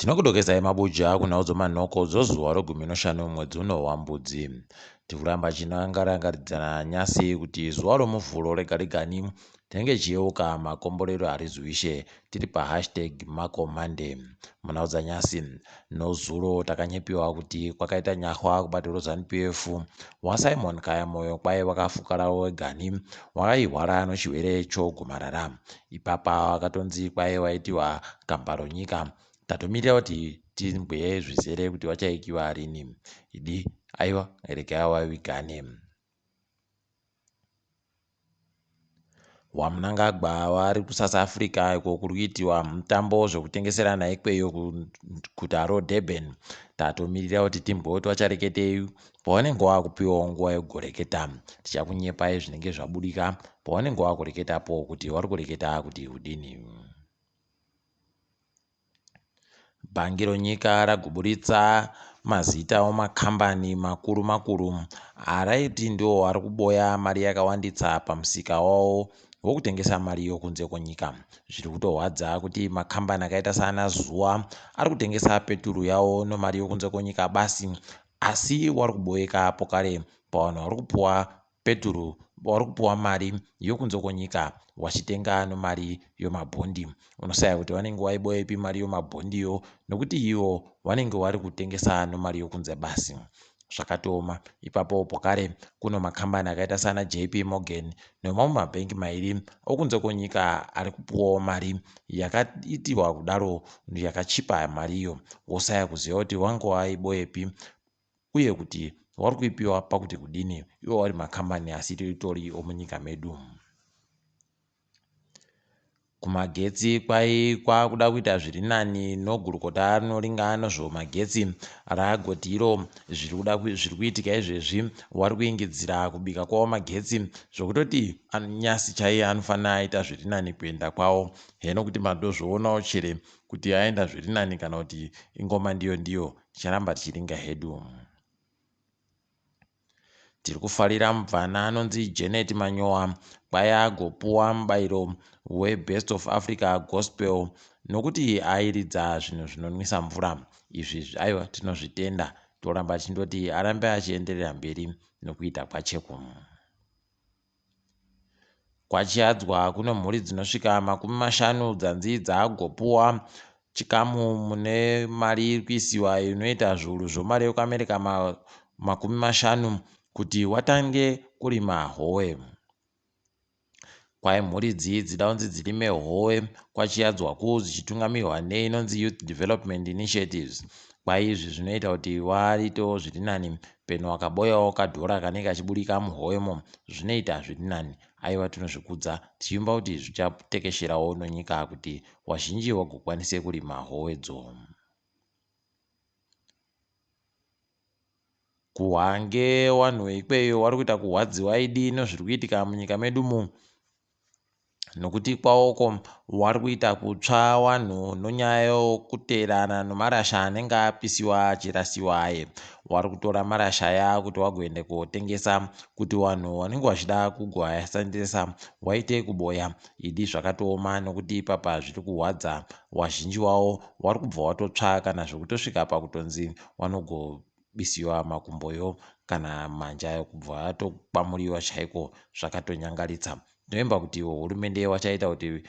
Tinokudokesai mabuja kunhau dzomanhoko dzozuva rogumi noshanu mwedzi uno waMbudzi. Tikuramba chinangarangaridzana nyasi kuti zuva roMuvhuro rega regani tinenge tichiyeuka makomborero aRizuishe tiri pahashtag Mako Monday. Munhau dzanyasi nozuro takanyepiwa kuti kwakaita nyahwa kubato roZanu PF waSimon Kaya Moyo kwai wakafukara wegani waihwara nochirwere chogomarara. Ipapa wakatonzi kwai waitiwa gamba ronyika. Tatomirira kuti tinzwe zvizere kuti wachaikiwa rini. Idi aiwa regai wavigane. WaMnangagwa vari kuSouth Africa iko kuri kuitiwa mutambo zvekutengeserana ikweyo kuguta roDurban. Tatomirira kuti timbwe kuti vachareketei pavanenge vakupiwawo nguva yekugoreketa. Tichakunyepai zvinenge zvabudika pavanenge vakureketapo kuti vari kureketa kuti kudini. Bhangi ronyika raguburitsa mazita omakambani makuru makuru araiti ndiwo ari kuboya mari yakawanditsa pamusika wavo wokutengesa mari yokunze kwenyika. Zviri kutorwadza kuti makambani akaita saana Zuwa ari kutengesa peturu yawo nomari yokunze kwenyika basi asi wari kuboyeka pokare pavanhu vari kupuwa peturu wari kupuwa mari yokunze kwenyika wachitenga nomari yomabhondi. Unosaya kuti vanenge waiboyepi mari yomabhondiyo nokuti ivo vanenge vari kutengesa nomari yokunze basi. Zvakatooma. Ipapo pokare kuno makambani akaita sana JP Morgan nemamwe mabhengi mairi okunze kwenyika ari kupuwawo mari yakaitiwa kudaro yakachipa mariyo. Wosaya kuziva kuti wange waiboyepi uye kuti wari kuipiwa pakuti kudini iwo wari makambani asiritori omunyika medu. Kumagetsi kwai kwakuda kuita zviri nani nogurukota rinoringa nozvomagetsi ragoti iro zviri kuda zviri kuitika izvezvi wari kuingidzira kubika kwawo magetsi zvokutoti nyasi chaiye anofanira aita zviri nani kuenda kwawo heno kuti madozvionawo chere kuti aenda zviri nani kana kuti ingoma ndiyo ndiyo Ticharamba tichiringa hedu. Tiri kufarira mubvana anonzi Janet Manyowa kwai agopuwa mubairo weBest of Africa Gospel nokuti airidza zvinhu zvinonwisa mvura. Izvi aiwa tinozvitenda toramba tichindoti arambe achienderera mberi nokuita kwacheku. KwaChiadzwa kune mhuri dzinosvika 50 dzanzi dzagopuwa chikamu mune mari iri kuisiwa inoita zviuru zvemari yekuAmerica 50 kuti watange kurima howe. Kwai mhuri idzi dzida kunzi dzirime howe kwaChiadzwaku dzichitungamirwa neinonzi Youth Development Initiatives. Kwai izvi zvinoita kuti waitewo zviri nani peno wakaboyawo kadhora kanenge kachiburika muhowemo zvinoita zviri nani. Aiwa tinozvikudza tichivimba kuti zvichatekesherawo nonyika kuti wazhinji wagokwanise kurima howedzo. Kuhwange wanhu weikweyo wari kuita kuhwadziwa idi nozviri kuitika munyika medu mu nokuti kwawoko wari kuita kutsva wanhu nonyaya yokuteerana nomarasha anenge apisiwa achirasiwa aye wari kutora marasha aya kuti wagoende kotengesa kuti wanhu wanenge wachida kugoashandisa waite kuboya idi zvakatooma nokuti ipapa zviri kuhwadza wazhinji wawo wari kubva watotsva kana zvekutosvika pakutonzi wanogobisiwa makumboyo kana manja ayo kubva atokwamuriwa chaiko zvakatonyangaritsa. Tinovimba kuti ivo hurumende wachaita kuti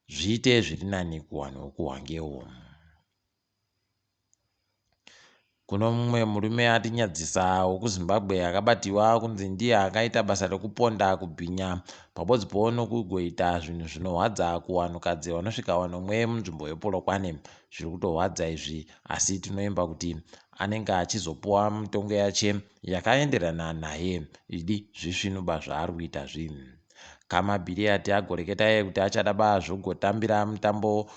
zviite zviri nani kuwanhu wekuHwangewo. Kuno mumwe murume atinyadzisa wekuZimbabwe akabatiwa kunzi ndiye akaita basa rekuponda, kubhinya pabodzipo nokugoita zvinhu zvinohwadza kuvanhukadzi vanosvika vanomwe munzvimbo yePolokwane. Zviri kutohwadza izvi asi tinoimba kuti anenge achizopuwa mitongo yache yakaenderana naye. Idi zvisvinuba zvaari kuita zvi. Khama Billiat agoreketa iye kuti achada ba zvogotambira mutambo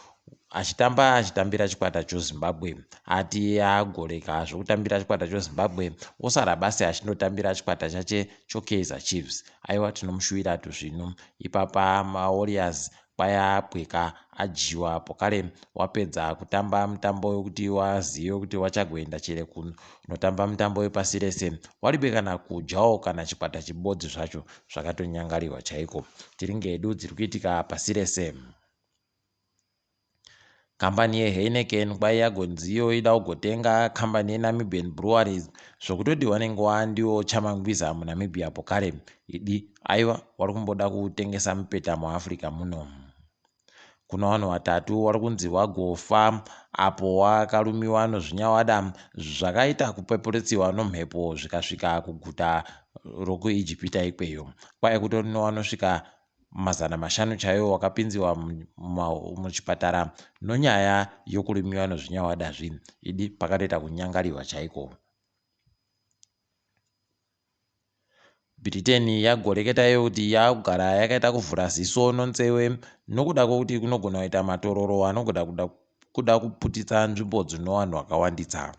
achitamba achitambira chikwata choZimbabwe. Ati agorega zvokutambira chikwata choZimbabwe osara basi achindotambira chikwata chache choKaizer Chiefs. Aiwa tinomushuwira tuzvinu ipapa maWarriors kwayapweka adyiwa pokare wapedza kutamba mutambo wekuti wazive kuti wachagoenda chere kunotamba mutambo wepasi rese waribe kana kudyawo kana chikwata chibodzi zvacho zvakatonyangarirwa chaiko tiri ngedu dziri kuitika pasi rese. Kambani yeHeineken kwai yagonzi iyo ida kugotenga kambani yeNamibian Breweries zvokutoti wanenge wandiwo chamangwiza muNamibia pokare. Idi aiwa wari kumboda kutengesa mipeta muAfrica muno. Kuna vanhu vatatu wari kunzi wagofa apo wakalumiwa nozvinyawada zvakaita kupepurutsiwa nomhepo zvikasvika kuguta rokuIjipita ikweyo. Kwai kutori newanosvika 500 chaiwo wakapinziwa muchipatara nonyaya yokurumiwa nozvinyawada zvi. Idi pakatoita kunyangariwa chaiko. Britain yagoreketa iyo kuti yakugara yakaita kuvhura ziso nonzewe nokuda kwekuti kunogona kuita matororo anogona kuda kuputitsa nzvimbo dzino vanhu vakawandisa.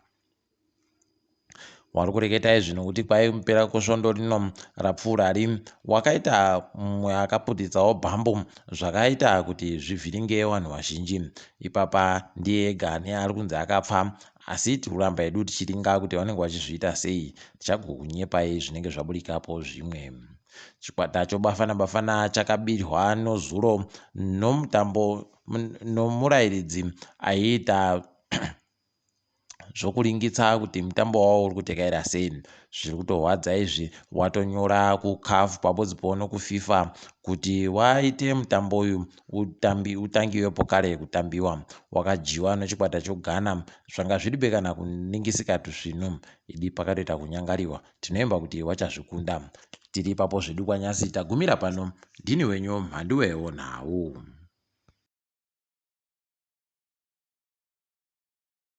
Wari kureketa izvi nokuti kwai mupera kwesvondo rino rapfuurari wakaita mumwe akaputitsawo bhambu zvakaita kuti zvivhiringe vanhu vazhinji. Ipapa ndiye ega ane ari kunzi akapfa asi tiri kuramba hedu tichiringa kuti vanenge vachizviita sei tichagokunyepai zvinenge zvaburikapo zvimwe. Chikwata choBafana Bafana chakabirwa nozuro nomutambo nomurairidzi aiita zvokuringitsa kuti mutambo wavo uri kutekaira sei. Zviri kutorwadza izvi watonyora kuCAF pabodzipo nokuFIFA kuti waite mutambo uyu utambi, utangiwe pokare kutambiwa. Wakadyiwa nechikwata choGhana zvanga zviribe kana kuningisika tusvinu. Idi pakatoita kunyangariwa. Tinoimba kuti wachazvikunda. Tiri ipapo zvedu kwanyasi tagumira pano. Ndini wenyu Mhanduwe wonhau.